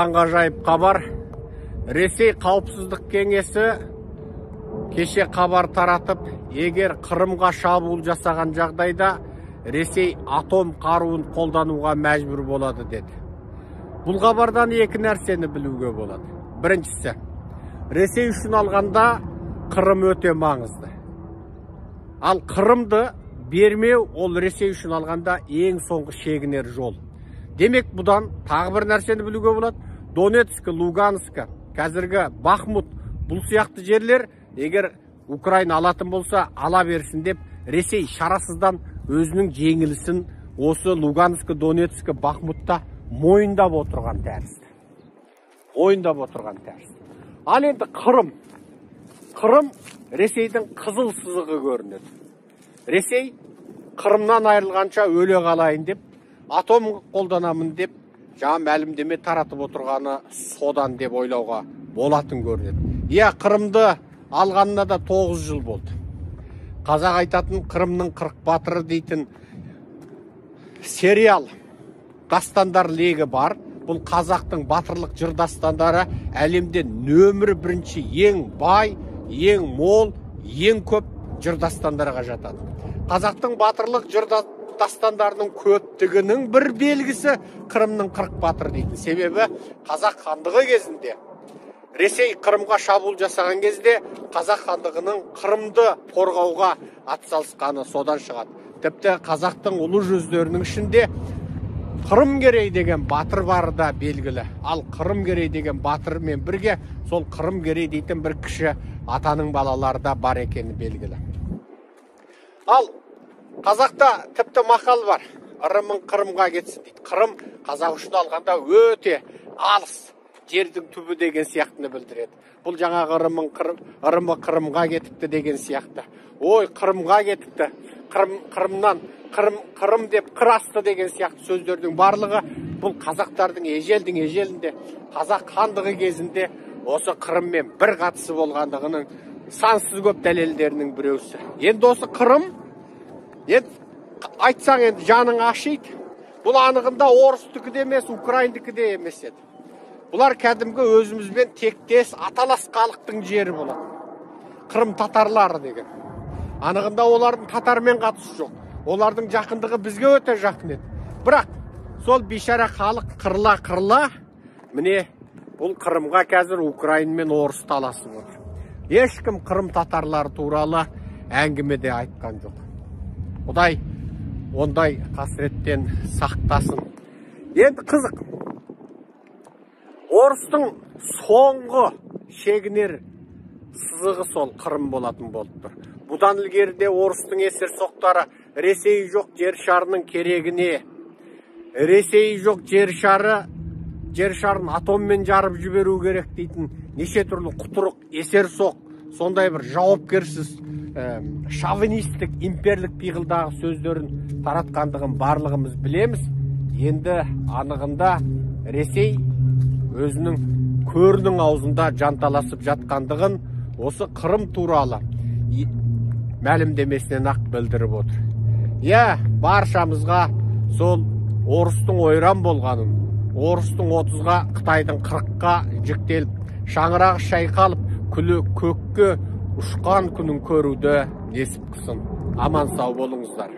Таңғажайып хабар. Ресей қауіпсіздік кеңесі кеше хабар таратып, егер Қырымға шабуыл жасаған жағдайда Ресей атом қаруын қолдануға мәжбүр болады деді. Бұл хабардан екі нәрсені білуге болады. Біріншісі, Ресей үшін алғанда Қырым өте маңызды. Ал Қырымды бермеу ол Ресей үшін алғанда ең соңғы шегінер жол. Демек, бұдан тағы бір нәрсені білуге болады. Донецк, Луганск, қазіргі Бахмут, бұл сияқты жерлер егер Украина алатын болса, ала берсін деп Ресей шарасыздан өзінің жеңілісін осы Луганск, Донецк, Бахмутта мойындап отырған тәрізді. Мойындап отырған тәрізді. Ал енді Қырым. Қырым Ресейдің қызыл сызығы көрінеді. Ресей Қырымнан айырылғанша өле қалайын деп, атом қолданамын деп жаңа мәлімдеме таратып отырғаны содан деп ойлауға болатын көрінеді. Иә, Қырымды алғанына да 9 жыл болды. Қазақ айтатын Қырымның 40 батыры дейтін сериал дастандар легі бар. Бұл қазақтың батырлық жыр дастандары әлемде нөмірі бірінші ең бай, ең мол, ең көп жыр дастандарға жатады. Қазақтың батырлық жыр дастандарының көптігінің бір белгісі Қырымның 40 батыры дейтін. Себебі қазақ хандығы кезінде Ресей Қырымға шабуыл жасаған кезде қазақ хандығының Қырымды қорғауға атсалысқаны содан шығады. Тіпті қазақтың ұлы жүздерінің ішінде Қырым Керей деген батыр бары да белгілі. Ал Қырым Керей деген батырмен бірге сол Қырым Керей дейтін бір кіші атаның балалары да бар екені белгілі. Ал қазақта тіпті мақал бар. Ырымың Қырымға кетсін дейді. Қырым қазақ үшін алғанда өте алыс жердің түбі деген сияқтыны білдіреді. Бұл жаңағы ырымы Қырымға кетіпті деген сияқты. Ой, Қырымға кетіпті. Қырымнан Қырым деп қыр асты деген сияқты сөздердің барлығы бұл қазақтардың ежелдің ежелінде, қазақ хандығы кезінде осы Қырыммен бір қатысы болғандығының сансыз көп дәлелдерінің біреусі. Енді осы Қырым, енді айтсаң енді жаның ашиды. Бұл анығында орыстікі де емес, украиндікі де емес еді. Бұлар кәдімгі өзімізбен тектес аталас халықтың жері болады. Қырым татарлары деген. Анығында олардың татармен қатысы жоқ. Олардың жақындығы бізге өте жақын еді. Бірақ сол бейшара халық қырыла-қырыла, міне бұл Қырымға қазір украин мен орыс таласып отыр. Ешкім Қырым татарлары туралы әңгіме де айтқан жоқ. Құдай ондай қасіреттен сақтасын. Енді қызық. Орыстың соңғы шегінер сызығы сол Қырым болатын болып тұр. Бұдан ілгеріде орыстың есерсоқтары Ресей жоқ жер шарының керегіне, Ресей жоқ жер шарын атоммен жарып жіберу керек дейтін неше түрлі құтырық есерсоқ, сондай бір жауапкерсіз шовинистік, имперлік пиғылдағы сөздерін таратқандығын барлығымыз білеміз. Енді анығында Ресей өзінің көрінің аузында жанталасып жатқандығын осы Қырым туралы мәлімдемесінен ақ білдіріп отыр. Иә, баршамызға сол орыстың ойран болғанын, орыстың 30-ға, Қытайдың 40-қа жіктеліп, шаңырағы шайқалып, күлі көкке ұшқан күнін көруді несіп қылсын. Аман сау болыңыздар.